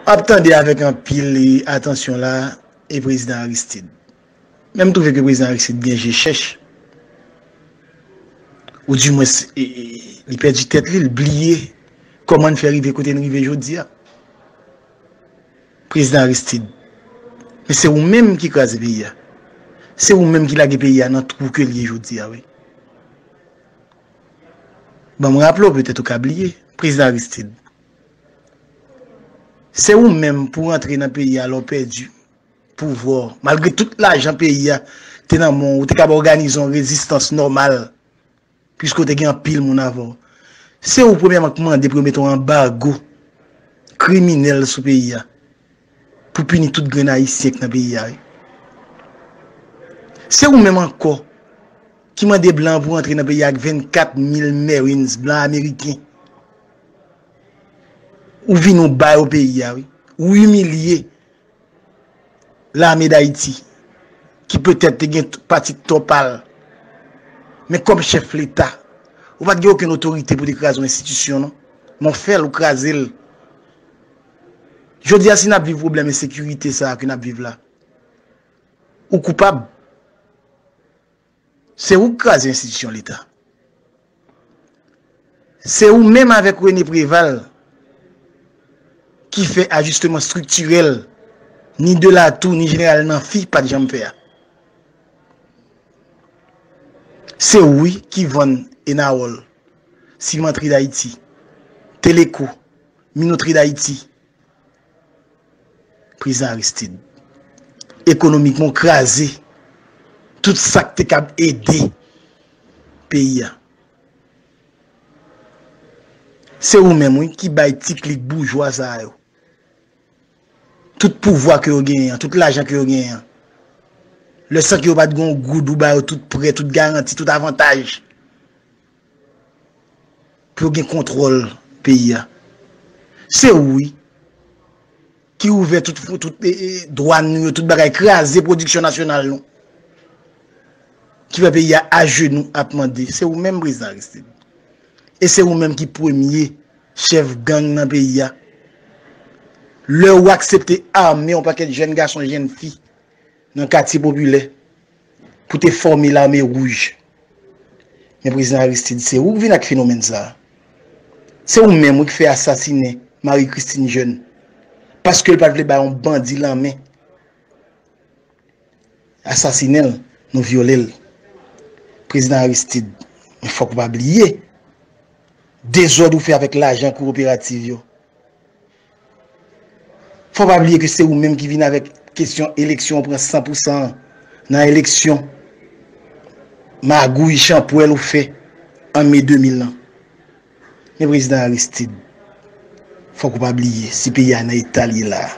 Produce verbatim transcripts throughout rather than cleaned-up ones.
M ap tande avèk anpil, e, atansyon la, e prezidan Aristide. Men m twouve ke prezidan Aristide gen je chèch. Ou di mwens, e, e, li pèdi tèt li, li bliye kòman n fè rive kote n rive jodi a. Prezidan Aristide, men se ou menm ki kraze peyi a. Se ou menm ki lage peyi a nan twou ke l ye jodi a, wi. Ban m raple w, petèt ou ka bliye. Prezidan Aristide, se ou menm pou rantre nan peyi a lè w pèdi pouvwa w. Malgre tout lajan peyi a te nan men w, ou te kab òganize yon rezistans nòmal, piske w te gen anpil moun avè w. Se ou premyèman k mande pou yo mete yon anbago kriminèl sou peyi a, pou pini tout grenn Ayisyen k nan peyi a, wi. Se ou menm ankò ki mande blan pou rantre nan peyi a ak vennkat mil Marines blan ameriken. Ou vini, ou ba yo peyi a, wi. Ou imilye Lame Dayiti, ki petèt te gen t-, pati tò pa l. Men kòm chèf Leta, ou pa t gen okenn otorite pou te kraze yon enstitisyon, non. Men w fè l, ou kraze l. Jodi a, si n ap viv pwoblèm ensekirite sa a ke n ap viv la, ou koupab. Se ou k kraze enstitisyon Leta. Se ou menm avèk René Préval ki fè ajisteman estriktirèl, ni Delatour, ni Jeneral Namphy pa t janm fè a. Se ou, wi, ki vann Enawòl, Simantri Dayiti, Teleco, Minotri Dayiti, Prezidan Aristide. Ekonomikman, w kraze tout sa k te kab ede peyi a. Se ou menm, wi, ki bay ti klik boujwa sa yo tout pouvwa ke yo genyen an, tout lajan ke yo genyen an. Lè san ke yo pa t gen yon goud, ou ba yo tout prè, tout garanti, tout avantaj pou yo gen kontwòl peyi a. Se ou, wi, ki ouvè tout, tout, e, e, dwàn nou yo, tout bagay, kraze pwodiksyon nasyonal nou, ki fè peyi a ajenou ap mande. Se ou menm, Prezidan Aristide. E se ou menm ki premye chèf gang nan peyi a. Lè ou aksepte ame yon pakèt jèn gason, jèn fi nan katye popilè pou te fòme Lame Wouj. Men Prezidan Aristide, se ou k vin ak fenomèn sa a. Se ou menm, wi, ki fè asasinen Marie Christine Jeune, paske l pa t vle bay yon bandi lanmen. Asasinen l, nou vyole l. Prezidan Aristide, men fòk ou pa bliye dezòd ou fè avèk lajan kooperativ yo. Fò pa bliye ke se ou menm ki vin avèk kesyon eleksyon, ou pran san pou san an nan eleksyon, magouy, chanpwèl ou fè an me de mil lan. Men Prezidan Aristide, fòk ou pa bliye, si peyi a nan eta l ye la a,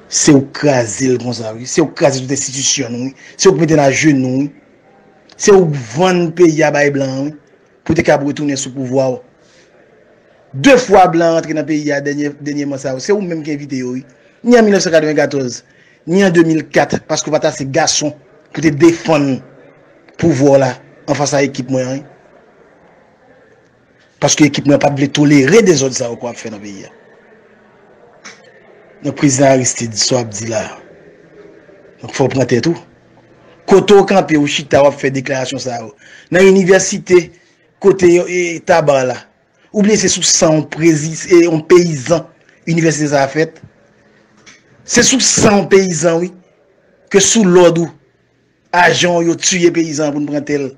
se ou k kraze l konsa, wi. Se ou k kraze tout enstitisyon nou, wi. Se ou k mete n ajenou, wi. Se ou k vann peyi a bay blan an, wi, pou te kab retounen sou pouvwa w. De fwa blan rantre nan peyi a dènye, dènyèman sa yo, se ou menm ki envite yo, wi. Ni an mil nèf san katrevenkatòz, ni an de mil kat, paske w pa t ase gason pou te defann pouvwa w la anfas a ekip mwen an, wi. Paske ekip mwen pa t vle tolere dezòd sa yo ke w ap fè nan peyi a. Donk, Prezidan Aristide, sa w ap di la a, donk, fò w pran tèt ou. Kote w kanpe, ou chita, w ap fè deklarasyon sa yo. Nan inivèsite, kote yo, e, Taba la. Ou bliye se sou san yon prezi-, e, yon peyizan inivèsite sa a fèt. Se sou san yon peyizan, wi, ke sou lòd ou, ajan w yo tiye peyizan an pou n pran tè l.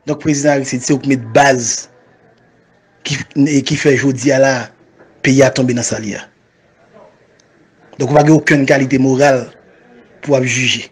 Donk, Prezidan Aristide, se ou k met baz ki, e ki fè jodi a la, peyi a tonbe nan sa l ye a. Donk, ou pa gen okenn kalite moral pou w ap jije.